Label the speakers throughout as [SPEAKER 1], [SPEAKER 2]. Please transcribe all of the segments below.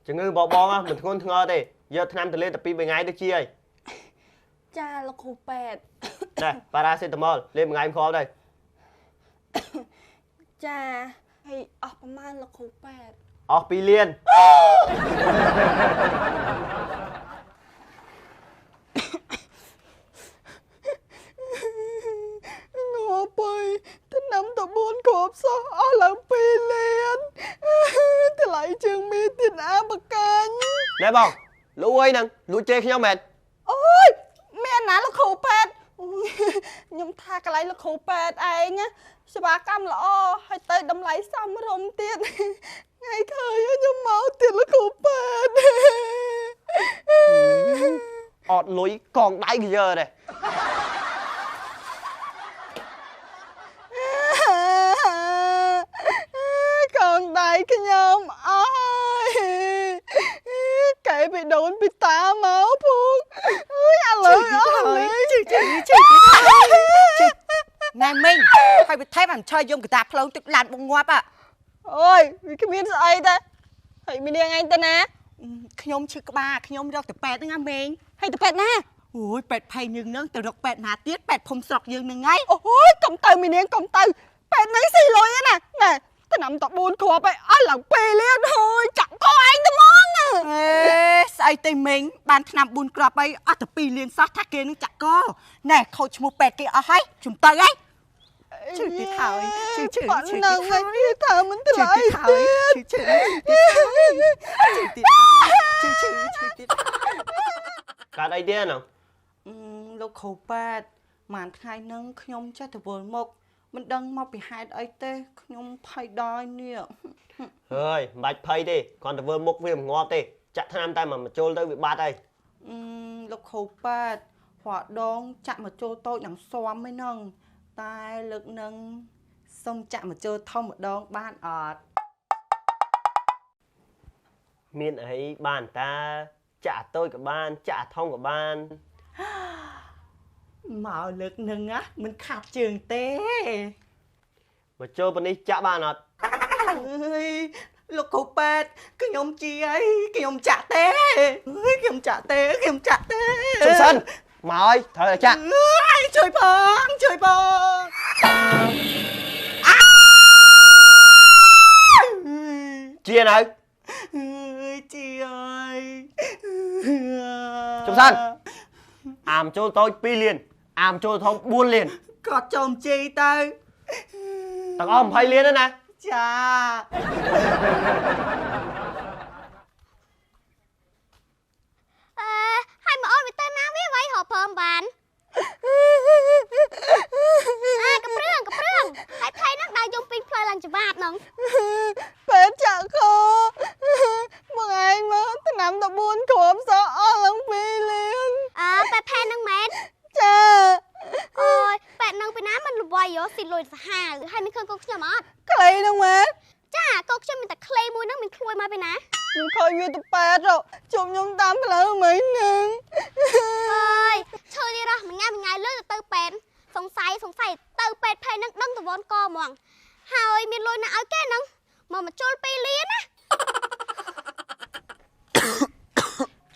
[SPEAKER 1] ជំងឺរបស់បងមិនធ្ងន់ធ្ងរទេយកថ្នាំទៅលេតែ2 3ថ្ងៃទៅជាហើយ
[SPEAKER 2] ចាលោកគ្រូពេទ្យ
[SPEAKER 1] ណែប៉ារ៉ាសេតាមុលលេមួយថ្ងៃមិនគ្រាប់ទេ
[SPEAKER 2] ចាហើយអស់ប្រមាណលោកគ្រូពេទ្យ
[SPEAKER 1] អស់2លាន
[SPEAKER 2] ងាប់ហើយថ្នាំតែ4គ្រាប់សោះអស់ឡើង2លានថ្លៃជាងមីទៀតអាបកាញ់
[SPEAKER 1] ណែបងលួយហ្នឹងលួចជេរខ្ញុំមែន
[SPEAKER 2] អូយមានណាលោកគ្រូពេទ្យខ្ញុំថាកន្លែងលោកគ្រូពេទ្យឯងសេវាកម្មល្អហើយទៅតម្លៃសមរម្យទៀតថ្ងៃឃើញខ្ញុំមកទៀតលោកគ្រូពេទ្យ
[SPEAKER 1] អត់លុយកងដៃគេយើទេ
[SPEAKER 2] កងដៃខ្ញុំអើយកែពីដូនពីតាមកពូអើយឥឡូវអស់ហើយ
[SPEAKER 3] ជឿជឿជឿជឿណែមីងហើយវិថីបានឆើយំកតាផ្លូវទឹកឡានបងងាប់
[SPEAKER 2] អូយវាគ្មានស្អីទេហើយមីនាងឯងទៅណា
[SPEAKER 3] ខ្ញុំឈឺក្បាលខ្ញុំរកទៅពេទ្យហ្នឹងណាមីង
[SPEAKER 2] ហើយទៅពេទ្យណា
[SPEAKER 3] អូយពេទ្យផៃយើងនឹងទៅរកពេទ្យណាទៀតពេទ្យភូមិស្រុកយើងនឹងហើយ
[SPEAKER 2] អូយកុំទៅមីនាងកុំទៅពេទ្យហ្នឹងស៊ីលុយណាណែថ្នាំតែ4គ្រាប់ឯងអស់ឡើង2លានហើយចាក់កឯងទៅហ្មង
[SPEAKER 3] អេស្អីទេមីងបានថ្នាំ4គ្រាប់អីអស់តែ2លានសោះថាគេនឹងចាក់កណែខូចឈ្មោះពេទ្យគេអស់ហើយខ្ញុំទៅហើយ ជឿទៀតហើយជឿជឿជឿ
[SPEAKER 2] ហ្នឹង
[SPEAKER 3] ទៀត
[SPEAKER 2] វិញគេថាមិនថ្លៃ
[SPEAKER 3] ជឿទៀតហើយ
[SPEAKER 2] ទៀត
[SPEAKER 3] ជឿជឿទៀតជឿជឿជឿទៀត
[SPEAKER 1] កើតអីទៀតហ្នឹង
[SPEAKER 3] លោកគ្រូពេទ្យមួយថ្ងៃហ្នឹងខ្ញុំចេះតែវិលមុខមិនដឹងមកពីហេតុអីទេខ្ញុំភ័យដល់នេះ
[SPEAKER 1] ហើយមិនបាច់ភ័យទេគ្រាន់តែធ្វើមុខវាមិនងាប់ទេចាក់ថ្នាំតែមួយជុលទៅវាបាត់ហើយ
[SPEAKER 3] លោកគ្រូពេទ្យរាល់ដងចាក់មកចូលតូចនឹងស៊ាំឯហ្នឹងតែលើកនឹងសុំចាក់មកចូលធំម្ដងបានអត់
[SPEAKER 1] មានអីបានតាចាក់តូចក៏បានចាក់ធំក៏បាន
[SPEAKER 3] មកលើកនឹងណាមិនខាត់ជើងទេ
[SPEAKER 1] មកចូលប៉ុណ្នេះចាក់បានអត់
[SPEAKER 3] អើយលោកគ្រូពេទ្យខ្ញុំជាអីខ្ញុំចាក់ទេអើយខ្ញុំចាក់ទេខ្ញុំចាក់ទេ
[SPEAKER 1] ជុំសិនមកហើយត្រូវតែចាក់
[SPEAKER 3] អើយជួយផងជួយផង
[SPEAKER 1] ជានៅ
[SPEAKER 3] អើយជាអើយ
[SPEAKER 1] ជុំសិនអាមចូលតូច2លានអាមចូលធំ4លាន
[SPEAKER 3] ក៏ចំជីទៅ
[SPEAKER 1] ទាំងអស់20លានណាណា
[SPEAKER 3] ចា
[SPEAKER 4] អឺហើយមកអូនវាទៅណាវាໄວរកព្រមបានអាកព្រឿងកព្រឿងហើយថៃហ្នឹងដើរយំពេញផ្លូវឡើងច្បាប់ហ្នឹង
[SPEAKER 2] ពេទ្យចាក់ខមកឯងមកថ្នាំតែ4គ្រាប់សោះអស់ឡើង2លាន
[SPEAKER 4] អើពេទ្យផែនហ្នឹងមែន
[SPEAKER 2] ចា
[SPEAKER 4] អូយពេទ្យហ្នឹងពីណាមិនល្បីយោស៊ីលុយសាហាវហើយមានឃើញកូនខ្ញុំអត់
[SPEAKER 2] ក្លីហ្នឹងមែន
[SPEAKER 4] ចាកូនខ្ញុំមានតែក្លេមួយហ្នឹងមានក្លួយមកពីណា
[SPEAKER 2] ខ្ញុំខ້ອຍវាទៅពេទ្យជួបខ្ញុំតាមផ្លូវមិញហ្នឹង
[SPEAKER 4] អើយឈើនេះរោះមួយថ្ងៃមួយថ្ងៃលើទៅពេទ្យសង្ស័យសង្ស័យទៅពេទ្យផែនហ្នឹងដឹងតវ៉នកហ្មងហើយមានលុយណាឲ្យគេហ្នឹងមកមកជុល2លានណា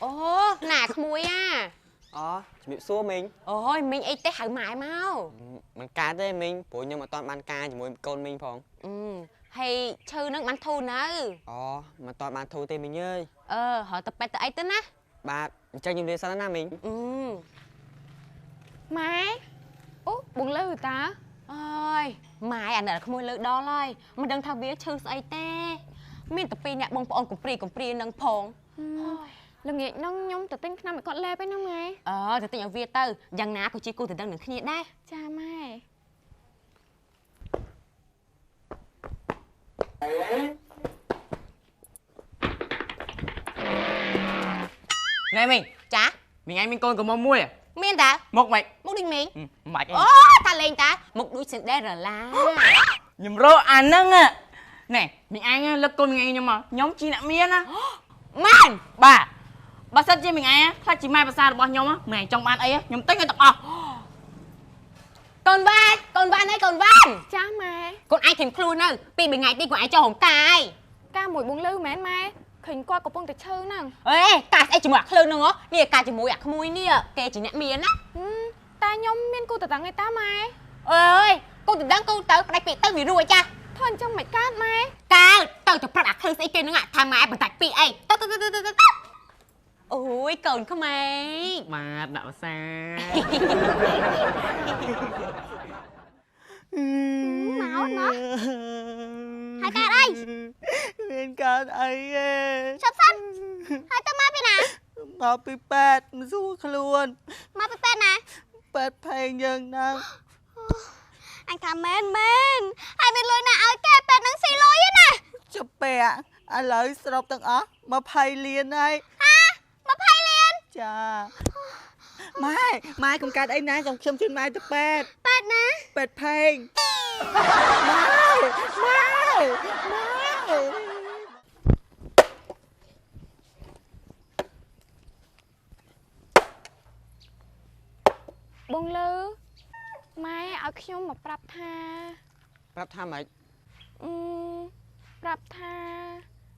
[SPEAKER 5] អូណាក្មួយអា
[SPEAKER 6] អូជំរាបសួរមីង
[SPEAKER 5] អូយមីងអីទេហៅម៉ែមក
[SPEAKER 6] មិនកើតទេមីងព្រោះខ្ញុំអត់ទាន់បានការជាមួយកូនមីងផង
[SPEAKER 5] អឺហើយឈើនឹងបានធូរនៅ
[SPEAKER 6] អូមិនទាន់បានធូរទេមីងអើយ
[SPEAKER 5] អឺរកទៅពេទ្យទៅអីទៅណា
[SPEAKER 6] បាទអញ្ចឹងខ្ញុំលាសិនណាមីង
[SPEAKER 5] អឺ
[SPEAKER 7] ម៉ែអូបងលើតា
[SPEAKER 5] អើយម៉ែអាណិតក្មួយលើដល់ហើយមិនដឹងថាវាឈឺស្អីទេមានតែពីរអ្នកបងប្អូនកំព្រីនឹងផង
[SPEAKER 7] ល្ងាចហ្នឹងខ្ញុំទៅទិញថ្នាំឲ្យគាត់លេបឯណាម៉ែ
[SPEAKER 5] អឺទៅទិញឲ្យវាទៅយ៉ាងណាក៏ជាគូទៅដឹងនឹងគ្នាដែរ
[SPEAKER 7] ចាម៉ែ
[SPEAKER 8] ណែមីង
[SPEAKER 5] ចា
[SPEAKER 8] មីងឯងមានកូនកំមុំមួយ
[SPEAKER 5] មានតា
[SPEAKER 8] មុខម៉េច
[SPEAKER 5] មុខដូចមីង
[SPEAKER 8] មិនបាច់អី
[SPEAKER 5] អូថាលេងតាមុខដូចស៊ីនដេរ៉ាឡា
[SPEAKER 8] ខ្ញុំរកអាហ្នឹងណែមីងឯងលើកកូនមីងឯងខ្ញុំមកខ្ញុំជាអ្នកមានណា
[SPEAKER 5] មែន
[SPEAKER 8] បាទបើសិនជាមីងឯងខ្លាចជាម៉ែប្រសារបស់ខ្ញុំមីងឯងចង់បានអីខ្ញុំទិញឲ្យទាំងអស់
[SPEAKER 5] កូនវ៉ានកូនវ៉ានអីកូនវ៉ាន
[SPEAKER 7] ចាម៉ែ
[SPEAKER 5] កូនឯងធៀមខ្លួននៅពីរបីថ្ងៃទីកូនឯងចុះរោងកាយ
[SPEAKER 7] ការមួយបងលើមែនម៉ែ ឃើញគាត់កំពុងតែឈឺហ្នឹង
[SPEAKER 5] អេកាស្អីជាមួយអាក្លឿនហ្នឹងហ៎នេះកាជាមួយអាក្មួយនេះគេជាអ្នកមានណា
[SPEAKER 7] តែខ្ញុំមានគូតតឹងឯតាម៉ែ
[SPEAKER 5] អើយគូតដឹងគូទៅផ្ដាច់ពាក្យទៅវារួចចា
[SPEAKER 7] ធ្វើអញ្ចឹងមិនកើតម៉ែ
[SPEAKER 5] កើតទៅទៅប្រាប់អាក្លឿនស្អីគេហ្នឹងថាម៉ែបន្តាច់ពាក្យអីទៅទៅទៅទៅទៅអូយកូនក្មេង
[SPEAKER 8] បាទដាក់ភាសា
[SPEAKER 4] មកណោះហើយកើតអី
[SPEAKER 3] មានកើតអីទេ
[SPEAKER 4] ឈប់សិនហើយទៅមកពីណា
[SPEAKER 3] មកពីពេទ្យមិនស្រួលខ្លួន
[SPEAKER 4] មកពីពេទ្យណា
[SPEAKER 3] ពេទ្យផេងយើងហ្នឹង
[SPEAKER 4] អញថាមែនមែនហើយមានលុយណាឲ្យគេពេទ្យហ្នឹងស៊ីលុយឯណា
[SPEAKER 3] ជពាក់ឥឡូវសរុបទាំងអស់20លានហើយ
[SPEAKER 4] ហា20លាន
[SPEAKER 3] ចាម៉ែម៉ែកុំកើតអីណាខ្ញុំខ្ញុំជូនម៉ែទៅពេទ្យ
[SPEAKER 4] ពេទ្យណា
[SPEAKER 3] ពេទ្យផេងម៉ែម៉ែម៉ែ
[SPEAKER 7] បងលើម៉ែឲ្យខ្ញុំមកប្រាប់ថា
[SPEAKER 6] ប្រាប់ថាម៉េច
[SPEAKER 7] អឺប្រាប់ថា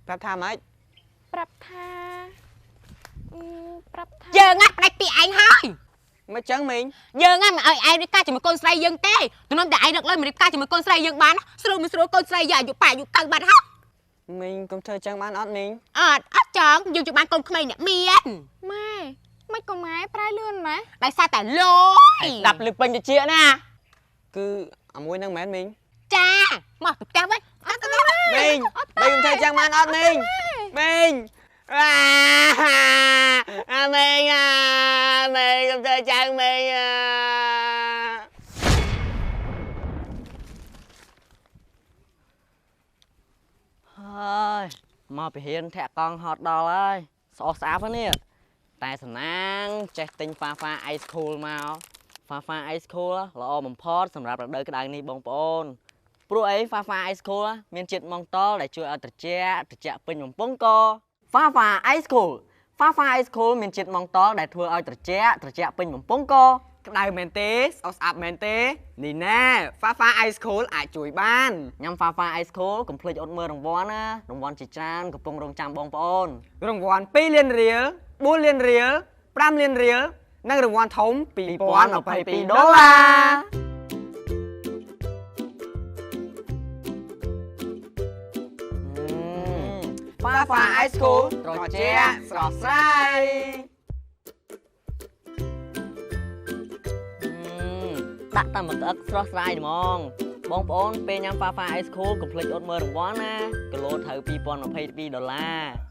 [SPEAKER 6] ប្រាប់ថាម៉េច
[SPEAKER 7] ប្រាប់ថាអឺប្រាប់ថា
[SPEAKER 5] យើងណាផ្ដាច់ពាក្យឯងហើយ
[SPEAKER 6] មិនចឹងមីង
[SPEAKER 5] យើងណាមិនឲ្យឯងរៀបការជាមួយកូនស្រីយើងទេទំនំតែឯងរកលុយមករៀបការជាមួយកូនស្រីយើងបានស្រួលមិនស្រួលកូនស្រីយើងអាយុប៉ាអាយុកើបាត់ហើយ
[SPEAKER 6] មីងកុំធ្វើចឹងបានអត់មីង
[SPEAKER 5] អត់អត់ចង់យើងจะបានកូនក្មេងអ្នកមាន
[SPEAKER 7] ម៉ែមិនក៏ម៉ែប្រែលឿនម៉ែ
[SPEAKER 5] ដោយសារតែលុយ
[SPEAKER 8] ដាប់លឺពេញតិចណា
[SPEAKER 6] គឺអាមួយហ្នឹងមែនមីង
[SPEAKER 5] ចាមកទៅផ្ទះវិញអត់ទៅ
[SPEAKER 6] មីងមីងកុំធ្វើចឹងបានអត់មីងមីងអាអាមីងអាមីងកុំធ្វើចឹងមីងអា
[SPEAKER 1] ហើយមកពីហ៊ានធាក់កង់ហត់ដល់ហើយស្អស់ស្អាប់ហ្នឹងនេះតែសំណាងចេះទិញ Fafa Ice Cool មក Fafa Ice Cool ល្អបំផុតសម្រាប់រដូវក្តៅនេះបងប្អូនព្រោះអី Fafa Ice Cool មានជាតិម៉ង់តលដែលជួយឲ្យត្រជាក់ត្រជាក់ពេញបំពង់ក Fafa Ice Cool Fafa Ice Cool មានជាតិម៉ង់តលដែលធ្វើឲ្យត្រជាក់ត្រជាក់ពេញបំពង់ក
[SPEAKER 6] ក្តៅមែនទេស្អុះស្អាប់មែនទេនេះណែ Fafa Ice Cool អាចជួយបាន
[SPEAKER 1] ញ៉ាំ Fafa Ice Cool កុំភ្លេចអត់មើលរង្វាន់ណារង្វាន់ជាច្រើនកំពុងរងចាំបងប្អូន
[SPEAKER 6] រង្វាន់2លានរៀល4លានរៀល5លានរៀលនិងរង្វាន់ធំ2022ដុល្លារ Fafa Ice Cool ត្រជាក់ស្រស់ស្រាយ
[SPEAKER 1] ដាក់តាមមួយក្អឹកស្រស់ស្រាយហ្មងបងប្អូនពេលញ៉ាំ Fafa Ice Cool កុំភ្លេចអត់មើលរង្វាន់ណាគីឡូត្រូវ2022ដុល្លារ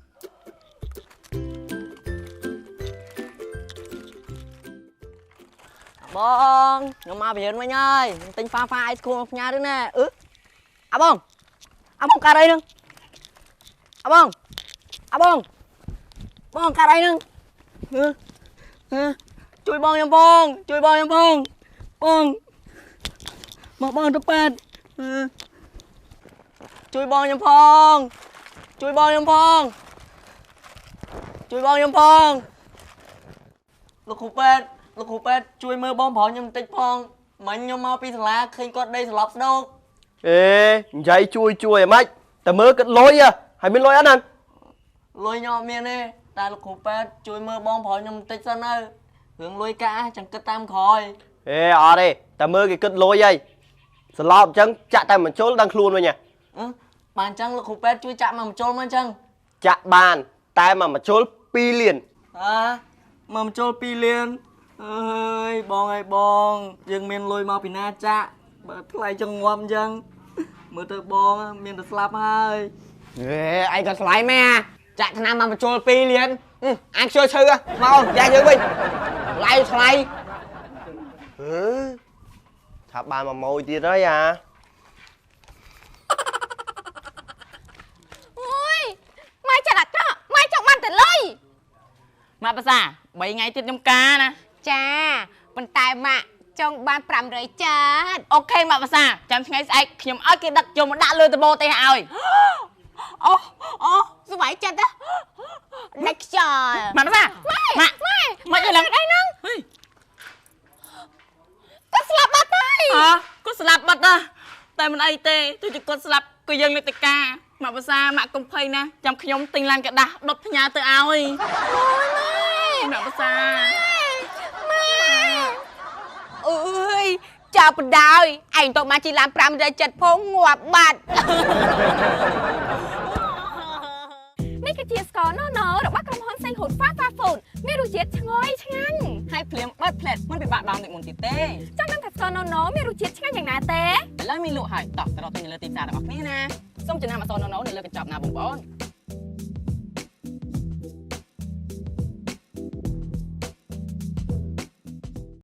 [SPEAKER 1] បងខ្ញុំមកពីរៀនវិញហើយខ្ញុំទិញ Fafa Ice Cool មកផ្ញើទៅណាអឺអាបងអាបងកើតអីហ្នឹងអាបងអាបងបងកើតអីហ្នឹងអឺអឺជួយបងខ្ញុំបងជួយបងខ្ញុំបងបងមកបងទៅប៉ាត់អឺជួយបងខ្ញុំផងជួយបងខ្ញុំផងជួយបងខ្ញុំផងលោកគ្រូពេទ្យលោកគ្រូពេទ្យជួយមើលបងប្រុសខ្ញុំបន្តិចផងមិញខ្ញុំមកពីសាលាឃើញគាត់ដេកស្លាប់ស្ដោក
[SPEAKER 9] អេនិយាយជួយជួយអាម៉េចតែមើលគិតលុយហ៎ហើយមានលុយអត់ហ្នឹង
[SPEAKER 1] លុយខ្ញុំអត់មានទេតែលោកគ្រូពេទ្យជួយមើលបងប្រុសខ្ញុំបន្តិចសិនទៅរឿងលុយកាក់ចាំគិតតាមក្រោយ
[SPEAKER 9] អេអត់ទេតែមើលគេគិតលុយហើយស្លាប់អញ្ចឹងចាក់តែមិនជុលដឹងខ្លួនវិញហ៎
[SPEAKER 1] អឺបានអញ្ចឹងលោកគ្រូពេទ្យជួយចាក់មកបញ្ចូលមកអញ្ចឹង
[SPEAKER 9] ចាក់បានតែមកបញ្ជុល2លាន
[SPEAKER 1] អើមកបញ្ចូល2លានអើយបងអើយបងយើងមានលុយមកពីណាចាក់បើថ្លៃចង់ងាប់អញ្ចឹងមើលទៅបងមានតែស្លាប់ហើយ
[SPEAKER 6] អេឯងក៏ថ្លៃមែនចាក់ថ្នាំមកបញ្ចូល2លានអញខ្ជិលឈឺមកយ៉ាយើងវិញថ្លៃថ្លៃ
[SPEAKER 9] អឺថាបានមកម៉ួយទៀតហើយអា
[SPEAKER 7] អូយម៉ែចិត្តអាក្រក់ម៉ែចង់បានតែលុយ
[SPEAKER 8] ម៉ាក់ភាសា3ថ្ងៃទៀតខ្ញុំការណា
[SPEAKER 5] ចាប៉ុន្តែម៉ាក់ចង់បាន500ចិត្ត
[SPEAKER 8] អូខេម៉ាក់ភាសាចាំថ្ងៃស្អែកខ្ញុំឲ្យគេដឹកយកមកដាក់លើដបូទេឲ្យ
[SPEAKER 5] អូអូសុវ័យចិត្តណាដាច់ខ្យល់
[SPEAKER 8] ម៉ាក់ភាសាម៉ាក់
[SPEAKER 7] ម៉ែ
[SPEAKER 8] ម៉េចទៅឡើង
[SPEAKER 7] អីហ្នឹងគាត់ស្លាប់បាត់ហើយ
[SPEAKER 8] ហ៎គាត់ស្លាប់បាត់ណាតែមិនអីទេទោះជាគាត់ស្លាប់ក៏យើងនៅតែការ ម៉ាក់ភាសាម៉ាក់កុំភ័យណាចាំខ្ញុំទិញឡានกระដាស់ដុតផ្ញើទៅឲ្យអូយម៉ែម៉ាក់ភាសា
[SPEAKER 5] អើយចើបដោយឯងទៅបានជីឡាន570ផងងាប់បាត់
[SPEAKER 7] នេះគឺជាស្ករណូណូរបស់ក្រុមហ៊ុនសេងហ៊ូតហ្វាហ្វាហ្វូតមានរសជាតិឈ្ងុយឆ្ងាញ់
[SPEAKER 8] ហើយភ្លាមបើកផ្លែតមិនពិបាកដល់ដូចមុនទៀតទេ
[SPEAKER 7] ចង់ដឹងថាស្ករណូណូមានរសជាតិឆ្ងាញ់យ៉ាងណាទេ
[SPEAKER 8] ឥឡូវមានលក់ហើយតោះទៅរកទិញនៅលើទីផ្សាររបស់គ្នាណាសូមចំណាំអក្សរណូណូនៅលើកញ្ចប់ណាបងប្អូន។